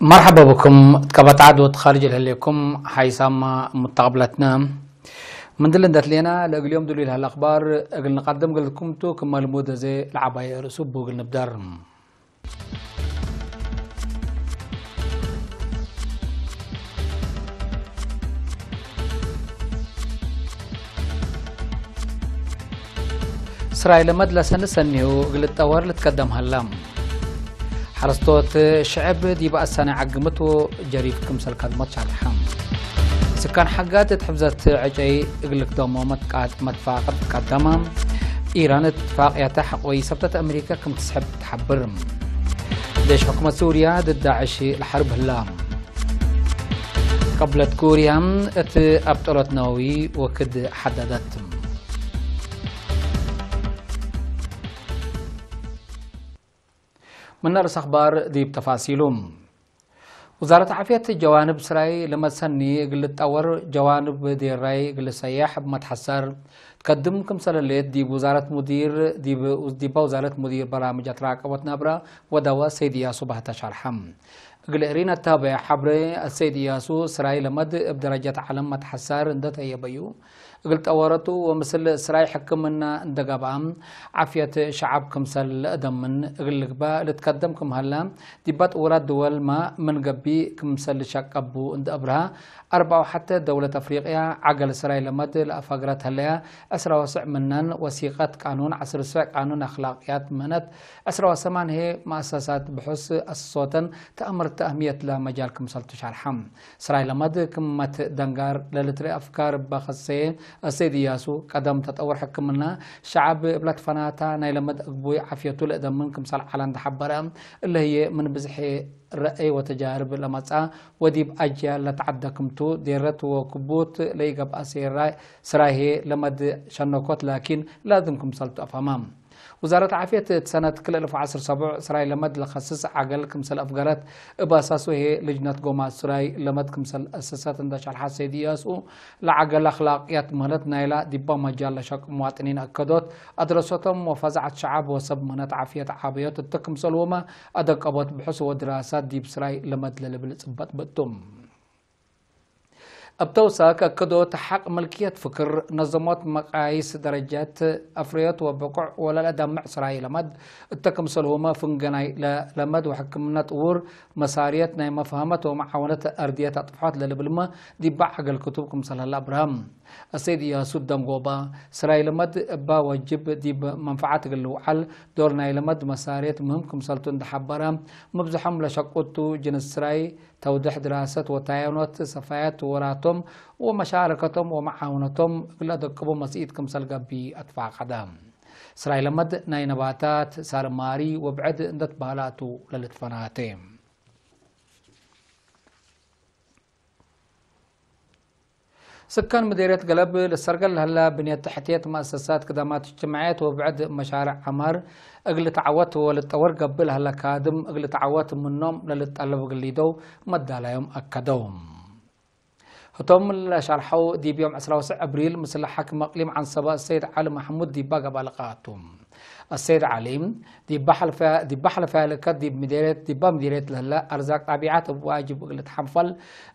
مرحبا بكم. تكبت عدو تخارج الهليكم حيسام متقبلتنا. من دل اندت لينا لأجل يوم دلوي الهلا أخبار. أجل نقدم قلتكم تو كما المودة زي العباية رسوب بوغل نبدر. እስራኤል መድለሰን ሰኒሁ እግል ጠወር ልትቀደም ሀላ። ሓረስቶት ሽዕብ ዲብ ኣሳኒ ዓግምት ወጀሪፍ ክምሰል ከድሞት ሻርሓ። ስካን ሓጋት እት ሕብዘት ዕጨይ እግል ክደሞ መትቃ-፣ መትፋቅት ቀደማ። ኢራን እትፋቅያታ ሐቆይ ሰብተት ኣመሪካ ክም ትስሕብ ትሓብር። ጀሽ ሕኩመት ሱርያ ድድ ዳዕሽ ለሐርብ ህላ። ቀብለት ኩርያ እት ኣብ ጠሎት ነወዊ ወክድ ሓዳዳት። ምን ርእስ ኣኽባር ዲብ ተፋሲሉ። ውዛረት ዓፍየት ጀዋንብ ስራይ ለመሰኒ እግል ልጠወር ጀዋንብ ዴራይ እግል ሰያሕ እብ መትሐሰር ትከድም ክምሰለሌት ዲብ ውዛረት ሙዲር፣ ዲብ፣ ዲባ ውዛረት ሙዲር በራምጅ ኣትራቀቦት ናብራ ወዳዋ ሰይድ እያሱ ባህታ ሻርሓም። እግል እሪን ኣታበያ ሓብረ ኣሰይድ እያሱ ስራይ ለመድ እብ ደረጀት ዓለም መትሐሳር እንደ ተየበዩ እግል ጠወረቱ ወምስል ስራይ ሕክምና እንደ ገብኣ ዓፍየት ሸዓብ ክምሰል ለእደምን እግል ልግባ ልትከደም ክም ሀላ ዲባ ጥውራት ድወል ማ ምን ገቢ ክምሰል ሸቀቡ እንደ እብርሃ ኣርባው ሐተ ደውለት ኣፍሪቅያ ዓገል ስራይ ለመድ ለኣፋግረት ሀለያ ዕስራ ወስዕ ምነን ወሲቀት ቃኑን ዓስር ስዕ ቃኑን ኣኽላቅያት ምህነት ዕስራ ወሰማን ሄ መኣሰሳት ብሑስ ኣስሶተን ተኣምርተ ኣህምየት ለመጃል ክምሰልቱ ሻርሓ። ስራይ ለመድ ክመት ደንጋር ለልትሪ ኣፍካር በኸሰየ ኣሰይድ እያሱ ቀደም ተጠውር ሕክምና ሸዓብ እብለት ፈናታ ናይ ለመድ እግቡይ ዓፍየቱ ለእደምን ክምሰል ዓላ እንደሓበረ እለህየ ምን ብዝሐ ረአይ ወተጃርብ ለመጻ ወዲብ ኣጅያል ለተዓደ ክምቱ ዴረት ወክቡት ለይገብኣ ሴራይ ስራይ ሄ ለመድ ሸነኮት ላኪን ላዝም ክምሰልቱ ኣፋማ። ውዛረት ዓፍየት እት ሰነት ክልተ እልፍ ዓስር ሰቡዕ ስራይ ለመድ ለኸስስ ዓገል ክምሰል ኣፍገረት እብ ኣሳሱ ሄ ልጅነት ጎማ ስራይ ለመድ ክምሰል ኣሰሰት እንደ ሸርሓ ሰይድ እያሱ ለዓገል ኣኽላቅያት ምህለት ናይላ ዲባ መጃል ለሸቅ ሙዋጥኒን ኣከዶት ኣድረሶቶም ወፈዛዓት ሸዓብ ወሰብ ምህነት ዓፍየት ዓብዮት እተ ክምሰልዎመ ኣደቀቦት ብሑስ ወድራሳት ዲብ ስራይ ለመድ ለልብል ጽበጥ ብእቱም። እብ ተውሳክ ኣከዶት ሐቅ ምልክየት ፍክር ነዘሞት መቃይስ ደረጀት ኣፍርዮት ወብቁዕ ወለለዳምዕ ስራይ ለመድ እተ ክምሰልሁመ ፍንገናይ ለ-፣ ለመድ ወሕክምና ጥውር መሳርየት ናይ መፍሀመት ወመዓወነት ኣርድየት ኣጥፍሖት ለልብልመ ዲባ ዓገል ክቱብ ክምሰል ሀላ እብርሃም። ኣሰይድ እያሱ ደንጎባ ስራይ ለመድ እባ ወጅብ ዲብ መንፈዓት እግል ልውዓል ዶር ናይ ለመድ መሳርየት ምህም ክምሰልቱ እንደሓበረ፣ ምብዝሖም ለሸቁቱ ጅንስ ስራይ ተውድሕ ድራሰት ወታየኖት ሰፋያት ወራቶም ወመሻረከቶም ወመዓውነቶም እግል ኣደቅቡ መስኢት ክምሰል ገቢ ኣትፋቀደ። ስራይ ለመድ ናይ ነባታት ሳርማሪ ወብዕድ እንደትበህላቱ ለልትፈናተ። ስካን ምዴርየት ገለብ ልሰርገል ለሀላ ብንየት ተሕትየት መአሰሳት ክዳማት እጅትማዕየት ወብዕድ መሻርዕ ዐማር እግል ተዓወት ወልጠወር ገብእ ለሀላ ካድም እግል ተዓወት ምኖም ለልጠለብ እግል ሊደው መዳላዮም አከደው። ህቶም ለሻርሐው ዲብ ዮም ዕስራ ወሰዕ አብሪል ምስል ሓክም አቅሊም ዐንሰበ አሰይድ ዐሊ ማሕሙድ ዲባ ገብአ ልቃቱ። አሰይድ ዐሊ፣ ዲብ ሐልፈያ ልከት ዲብ ምዴርየት፣ ዲባ ምዴርየት ለህለ አርዛቅ ጣቢዓት እብ ዋጅብ እግል ልትሐንፈል፣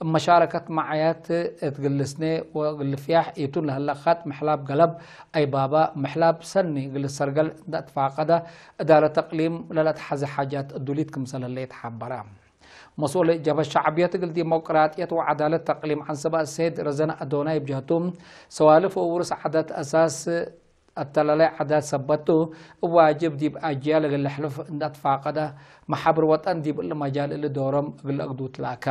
እብ መሻረከት መዓያት እት ግልስኔ ወእግል ልፍያሕ ኢቱን ለህለ ኸጥ ምሕላብ ገለብ፣ አይ ባባ፣ ምሕላብ ሰኒ እግል ልሰርገል እንደ እትፋቀደ፣ እዳረት እቅሊም ለለአትሐዜ ሓጃት እዱሊት ክምሰል ህለ የተሓበረ። መስኡል ጀብሀት ሸዕብየት እግል ዲሞቅራጥየት ወዐዳለት ተቅሊም ዐንሰበ አሰይድ ረዘነ አዶናይ እብ ጀህቱ፣ ሰዋልፍ ወውርስ ዓዳት አሳስ አተላላይ ዓዳት ሰበቱ፣ እብ ዋጅብ ዲብ አጅያል እግል ለሕልፍ እንደ አትፋቀደ፣ መሓብር ወጠን ዲብ እሊ መጃል እሊ ዶሮም እግል ለአግዱ ትላከ።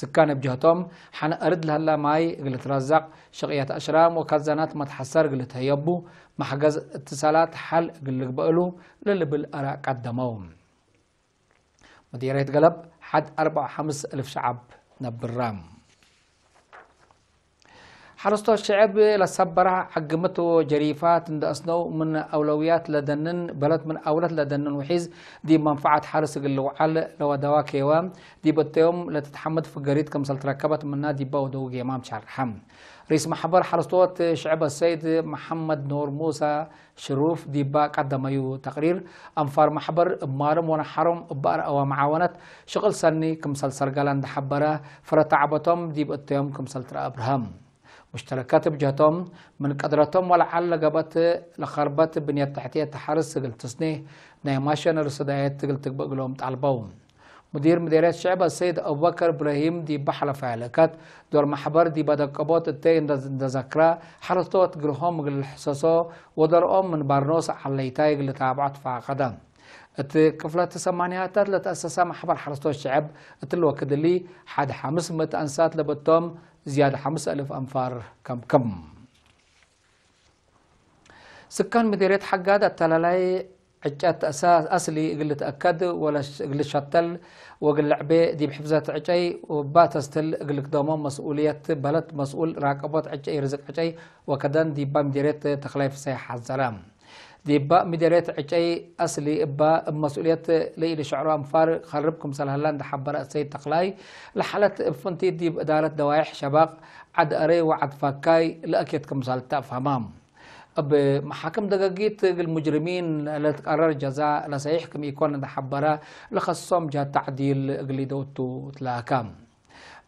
ስካን እብ ጀህቶም፣ ሐነ አርድ ለሀላ ማይ እግል ልትረዘቅ፣ ሽቅየት አሽራም ወካዛናት መትሐሰር እግል ልትሀየቡ፣ መሕገዝ እትሳላት ሐል እግል ልግበእሉ፣ ለልብል አራእ ቀደመው። ምዲርየት ገለብ ሐድ አርበዕ ሐምስ እልፍ ሸዐብ ነብራ። ሐረስቶት ሽዕብ ለሰበራ ዐግምት ወጀሪፋት እንደ አስነው ምን አውለውያት ለደንን በለት ምን አውለት ለደንን ውሒዝ ዲብ መንፈዓት ሐርስ እግል ልውዓል ለወደዋ ኬወ ዲብ እተዮም ለትትሐመድ ፍገሪት ክምሰል ትረከበት ምና ዲባ ወደው ጌማም ሻርሐ። ሪስ ማሕበር ሓረስቶት ሽዕብ ኣሰይድ መሓመድ ኖር ሙሳ ሽሩፍ ዲባ ቀደመዩ ተቕሪር ኣንፋር ማሕበር እማርም ወነሓሮም እባር ኣዋ መዓወነት ሽቕል ሰኒ ክምሰል ሰርጋላ እንዳሓበረ ፍረታ ዓበቶም ዲብ እተዮም ክምሰል ትረ ኣብርሃም ሙሽተረከት ብጀቶም ምን ቀድረቶም ወለዓል ለገበት ለኸርበት ብንየት ትሕትየት ተሓርስ እግል ትስኔ ናይ ማሸነሪ ሰዳየት እግል ትግበእ እግሎም ጣልበው። ሙዲር ምዴርየት ሽዕብ ኣሰይድ ኣቡበከር እብራሂም ዲባ ሓለፋ ያለከት ዶር ማሕበር ዲባ ደቀቦት እተይ እንደዘክራ ሓረስቶት ግርሆም እግል ሕሰሶ ወደርኦም ምን ባርኖስ ዓለይታይ እግል ታብዖ ትፋቐደ። እቲ ክፍለት ሰማንያታት ለተኣሰሰ ማሕበር ሓረስቶት ሽዕብ እትልወ ክድሊ ሓደ ሓምስ ምእቲ ኣንሳት ለበቶም ዝያድ ሓምስ ኣልፍ ኣንፋር ከምክም። ስካን ምዴርየት ሓጋድ ኣተላላይ ዕጨት ኣስሊ እግል ትአከድ ወለ እግል ሸተል ወግል ለዕቤ ዲብ ሕፍዘት ዕጨይ ወባ ተስትል እግል ክደሞ መስኡልየት በለት መስኡል ራቀቦት ዕጨይ ርዝቅ ዕጨይ ወከደን ዲባ ምዴርየት ተክላይ ፍሳይ ሓዘረ። ዲባ ምዴርየት ዕጨይ ኣስሊ እባ እብ መስኡልየት ለኢልሸዕሮ ኣንፋር ከርብ ክምሰል ሀላ እንዳሓበረ እሰይድ ተክላይ ለሓለት እብ ፍንቲ ዲብ እዳረት ደዋይሕ ሸባቅ ዓድ ኣረይ ወዓድ ፋካይ ለእኬት ክምሰል ተፍሀማ። እብ መሓክም ደገጊት እግል ሙጅሪሚን ለትቀረር ጀዛ ለሰሒሕ ክም ኢኮን እንዳሓበረ ለኸሶም ጀሃት ተዕዲል እግል ደውቱ ትላካ።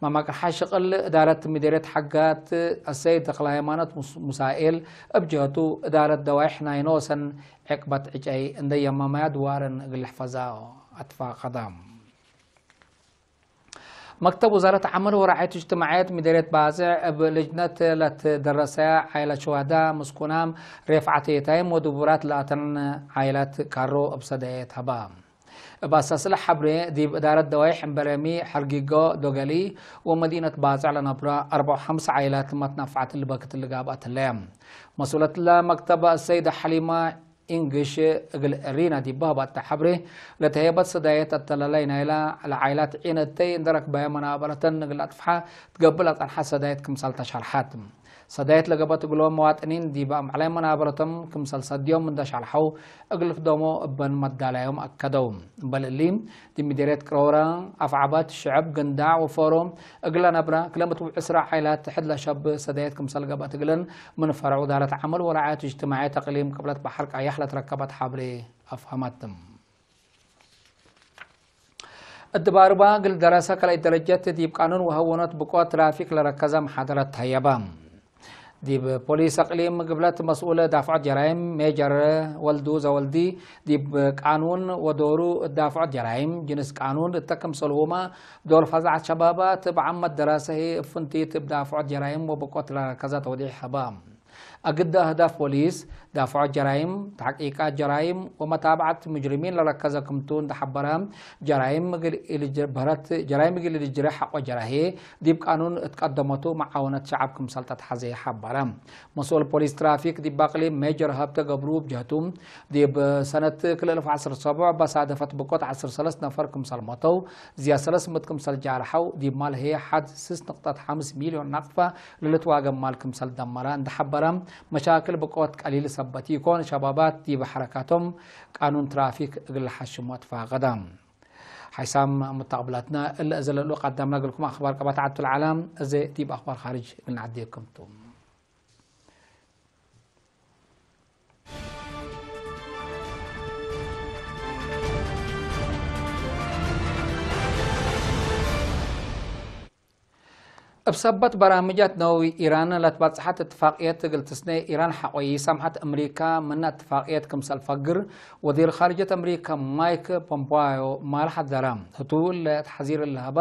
ማማቅርሓ ሽቕል እዳረት ምዴርየት ሓጋት ኣሰይድ ተክለ ሃይማኖት ሙሳኤል እብ ጀህቱ እዳረት ደዋይሕ ናይ ኖሰን ዕቅበት ዕጨይ እንደ የማማያ ድዋረን እግል ሕፈዛ ኣትፋቀዳ። መክተብ ውዛረት ዓመል ወራዓይቱ እጅትማዕየት ምዴርየት ባጽዕ እብ ልጅነት ለትደረሰያ ዓይለ ሸዋዳ ምስኩናም ሬፍዓት የታይም ወድቡራት ለኣተን ዓይላት ካሮ እብ ሰደየት ሀባ። እብ ኣሳስለ ሐብሬ ዲብ እዳረት ደዋይሕ እምበረሚ ሐርጊጎ ዶገሊ ወመዲነት ባጽዕ ለነብረ ኣርባው ሐምስ ዓይላት መትናፍዓት ልበክት ልጋብኣት ህለየ። መስኡለት ለመክተብ ሰይድ ሐሊማ ኢንግሽ እግል ሪና ዲብ በህባተ ሐብሬ ለተሄበት ሰዳየት ኣተላላይ ናይላ ለዓይላት ዒነተይ እንደረክባየ መናበረተን እግል ኣጥፍሓ ትገብእ ለጸንሓ ሰዳየት ክምሳል ተሻልሓት። ሰዳየት ለገበት እግሎም መዋጥኒን ዲብ ኣምዕላይ መናበረቶም ክምሳል ሰድዮም እንደሻልሐው እግል ክደሞ እበን መዳላዮም ኣከደው። እምበል እሊ ዲብ ምዴርየት ቅረውራ ኣፍዓባት ሽዕብ ግንዳዕ ወፎሮ እግል ለነብረ ክለምት ዕስራ ዓይላት ሕድ ለሸብ ሰዳየት ክምሳል ገበት እግልን ምን ፈረዕ ውዳረት ዓመል ወራዓያት እጅትማዕየት ኣቅሊም ቅብለት በሐር ቀያሕ ለትረከበት ሐብሬ ኣፍሀመትም። እት ባርባ እግል ደረሰ ካልኣይ ደረጀት ዲብ ቃኑን ወሀወኖት ብቆ ትራፊክ ለረከዘ መሓደረት ተሀየበ። ዲብ ፖሊስ ኣቅሊም ግብለት መስኡል ዳፍዖት ጀራይም ሜጀር ወልዱ ዘወልዲ ዲብ ቃኑን ወዶሩ ዳፍዖት ጀራይም ጅንስ ቃኑን እተ ክምሰልሁማ ዶል ፈዛዓት ሸባባት ብዓመት ደረሰ ህይ እፍንቲት እብ ዳፍዖት ጀራይም ወብቆት ለረከዘ ተውዲሕ ሀበ። ኣግደ ኣህዳፍ ፖሊስ ዳፍዖ ጀራይም፣ ተሕቂቃት ጀራይም ወመታብዓት ሙጅሪሚን ለረከዘ ክምቱ እንደሐበረ፣ ጀራይም እግል ኢልጅ-፣ በህረት ጀራይም እግል ኢልጅረ ሐቆ ጀራሄ ዲብ ቃኑን እትቀደመቱ መዓወነት ሸዓብ ክምሰል ተትሐዘ ሐበረ። መስኡል ፖሊስ ትራፊክ ዲብ ባቅሊ ሜጀር ሀብተ ገብሩ ብጀህቱ፣ ዲብ ሰነት ክልተ ኣልፍ ዓሰርተ ሰብዕ በሳደፈት ብቆት ዓሰርተ ሰለስተ ነፈር ክምሰል ሞተው፣ ዝያ ሰለስት ምእት ክምሰል ጃርሐው፣ ዲብ ማል ህየ ሐድ ስስ ንቅጠት ሐምስ ሚልዮን ናቅፋ ለልትዋገም ማል ክምሰል ደመረ እንደሐበረ፣ መሻክል ብቆት ቀሊል ሰበት ኢኮን፣ ሸባባት ዲብ ሐረካቶም ቃኑን ትራፊክ እግል ለሐሽሞ ትፋቀደ። ሓይሳም ሙተቅብላትና እለ እዘ ለልኡ ቀዳምና እግልኩም ኣኽባር ቀባት ዓቱ ለዓለም እዘ ዲብ ኣኽባር ኻርጅ እግል ንዓድየኩም ቱ። እብ ሰበት በራምጃት ነወዊ ኢራን ለትበጽሐት እትፋቅየት እግል ትስነ ኢራን ሐቆ ኢሰምሐት እምሪካ ምነ እትፋቅየት ክምሰል ፈግር ወዚር ኻርጀት እምሪካ ማይክ ፖምፓዮ ማል ሐዘረ። ህቱ ለእት ሐዚር ለሀበ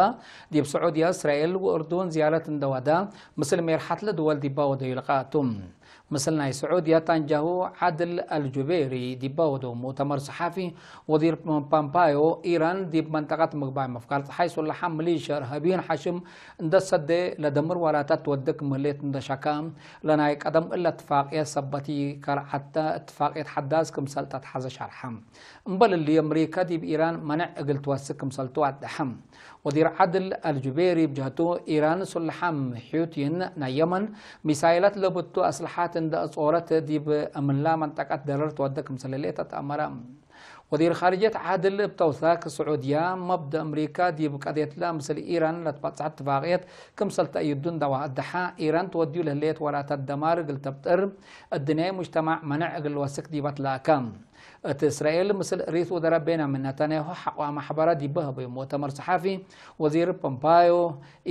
ዲብ ስዑድያ እስራኤል ወእርዱን ዝያረት እንደወደ ምስል ሜርሓት ለድወል ዲባ ወደዩ ልቃቱ። ምስል ናይ ስዑድያ ታንጃሁ ዓድል ኣልጁቤሪ ዲባ ወደው ሙእተመር ሰሓፊ ወዚር ፓምፓዮ ኢራን ዲብ መንጠቀት ምግባይ መፍቃር ፀሓይ ሱላሓ ሚሊሻ እርሃብይን ሓሽም እንደሰደ ለደምር ዋላታት ትወድቅ ምህሌት እንደሸካ ለናይ ቀደም እለ እትፋቅየት ሰበቲ ከርዓተ እትፋቅየት ሓዳስ ክምሰል ተትሓዘ ሻርሓ። እምበል እሊ ኣምሪካ ዲብ ኢራን መነዕ እግል ትወስክ ክምሰል ትዋድሐ። ወዚር ዓድል ኣልጁቤሪ ብጀህቱ፣ ኢራን ሱልሓም ሑቲን ናይ የመን ሚሳይላት ለብቱ ኣስልሓት እንደ ኣጾረት ዲብ እምላ መንጠቀት ደረር ትወደ ክምሰል ሌጠ ተኣመረ። ወዚር ኻርጀት ዓድል ብተውሳክ ስዑድያ መብደ ኣምሪካ ዲብ ቀድየትላ ምስል ኢራን ለትባጽሐት ትፋቅየት ክምሰል ተእይዱ እንዳዋ ኣድሓ፣ ኢራን ትወድዩ ለህለየት ወራታት ደማር እግል ተብጥር፣ እድንያይ ሙጅተማዕ መነዕ እግል ወስክ ዲባት ላካ። እቲ እስራኤል ምስል ርኢስ ወዘራ ቤንያሚን ናታንያሁ ሓቋ ማሕበራ ዲበ ህበዩ ሙእተመር ሰሓፊ፣ ወዚር ፖምፓዮ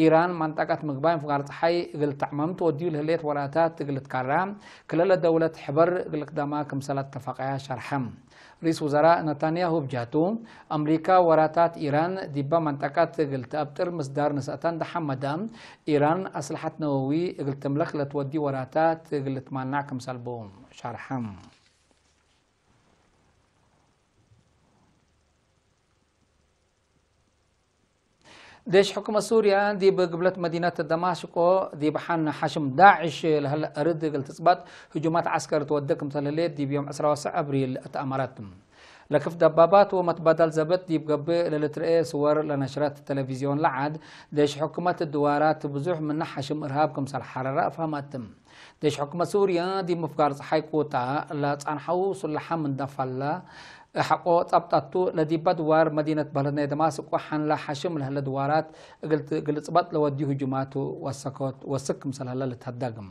ኢራን ማንጣቃት ምግባይ ምፍጋር ፀሓይ እግል ተዕመም ትወድዩ ለህለየት ወራታት እግል ትካራ፣ ክለለ ደውለት ሕበር እግል ክዳማ ክምሰላት ተፋቀያ ሸርሐም። ርኢስ ውዘራእ ነታንያሁ ብጃቱ፣ ኣምሪካ ወራታት ኢራን ዲባ መንጠቃት እግል ተኣብጥር ምስዳር ንስእታን ደሓመዳ፣ ኢራን ኣስልሓት ነወዊ እግል ትምለክ ለትወዲ ወራታት እግል ትማናዕ ክምሰልቡ ሻርሐም። ዴሽ ሕኩመት ሱርያ ዲብ ግብለት መዲነት ደማሽቆ ዲብ ሓን ሓሽም ዳዕሽ ለህለ እርድ እግል ትጽባጥ ህጁማት ዓስከር ትወደ ክምሰል ህሌት ዲብ ዮም ዕስራ ወሰዕ ኣብሪል ተኣመረት። ለክፍ ደባባት ወመትባዳል ዘበት ዲብ ገብእ ለልትርኤ ስወር ለነሽረት ቴሌቪዝዮን ለዓድ ዴሽ ሕኩመት ድዋራት ብዙሕ ምነ ሓሽም እርሃብ ክምሰል ሓረራ ኣፍሃመት። ዴሽ ሕኩመት ሱርያ ዲብ ምፍጋር ፀሓይ ቁጣ ለጻንሐው ሱላሓም እንዳፋላ ሓቆ ጻብጣቱ ለዲባ ድዋር መዲነት በህለት ናይ ደማስቆ ሓንላ ሓሽም ለህለ ድዋራት እግል ት-፣ እግል ጽባጥ ለወዲ ህጁማቱ ወሰኮት ወስክ ክምሰል ህለ ልትሀደግም።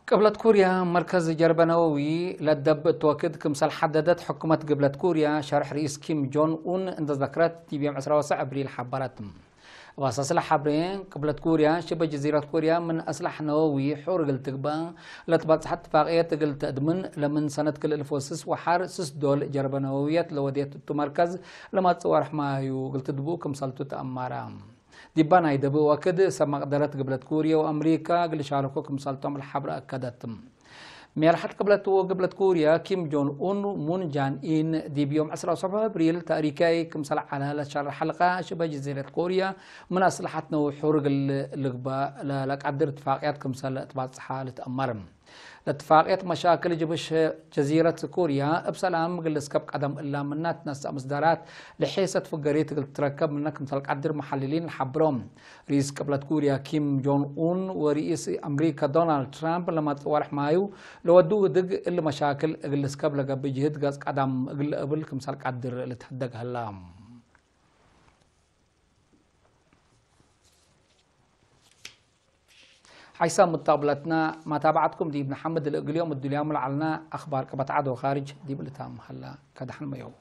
ቅብለት ኩርያ መርከዝ ጀርበ ነወዊ ለደብ እትወክድ ክምሰል ሓደደት ሕኩመት ግብለት ኩርያ ሸርሕ ርኢስ ኪም ጆን ኡን እንተዘክረት ቲቢዮም ዕስራ ወሰዕ ኣብሪል ሓበረት። ባሳስለ ሓብሬ ቅብለት ኩርያ ሽበ ጀዚረት ኩርያ ምን ኣስላሕ ነወዊ ሑር እግል ትግባ ለትባጽሓት ትፋቅየት እግል ተእድምን ለምን ሰነት ክልእልፍ ወስስ ወሓር ስስ ዶል ጀርበ ነወውየት ለወዴት እቱ መርከዝ ለማጽእ ወርሕ ማዩ እግል ትድብኡ ክምሰልቱ ተኣማራ። ዲባ ናይ ደብእ ወክድ ሰብ መቅደረት ግብለት ኩርየ ወኣምሪካ እግል ሻርኮ ክምሰልቶም ለሓብረ ኣከደት። ሜርሓት ቅብለት ወግብለት ኩርያ ኪም ጆን ኡን ሙን ጃን ኢን ዲብ ዮም ዕስራ ወሰብዓ ኣብሪል ታሪካይ ክምሰል ዓላ ለሻርሕ ሓልቃ ሽበ ጀዚረት ኩርያ ምን ኣስልሓት ነውሑር እግል ልግባ ለቃድር እትፋቅያት ክምሰል እትባጽሓ ልትኣመር። ለትፋቅየት መሻክል ጅብሽ ጀዚረት ኩርያ እብ ሰላም እግል ልስከብ ቀደም እላ ምናት ነሳ ምስዳራት ለሔሰት ፍገሪት እግል ትረከብ ምነ ክምሰል ቃድር መሓልሊን ለሓብሮም። ርኢስ ቅብለት ኩርያ ኪም ጆን ኡን ወርኢስ ኣምሪካ ዶናልድ ትራምፕ ለመጽእ ወርሕ ማዩ ለወዱ ውድግ እሊ መሻክል እግል ልስከብ ለገብእ ጅህድ ገጽ ቀደም እግል እብል ክምሰል ቃድር ልትህደግ ህላ። ሓይሳብ ሙተቅብለትና ማታባዕትኩም ዲብ ንሓምድ ልእግልዮም እድልያሙ ለዓልና ኣኽባር ቅበት ዓዶ ኻርጅ ዲብ ልታም ሃላ ከደሓን መየው።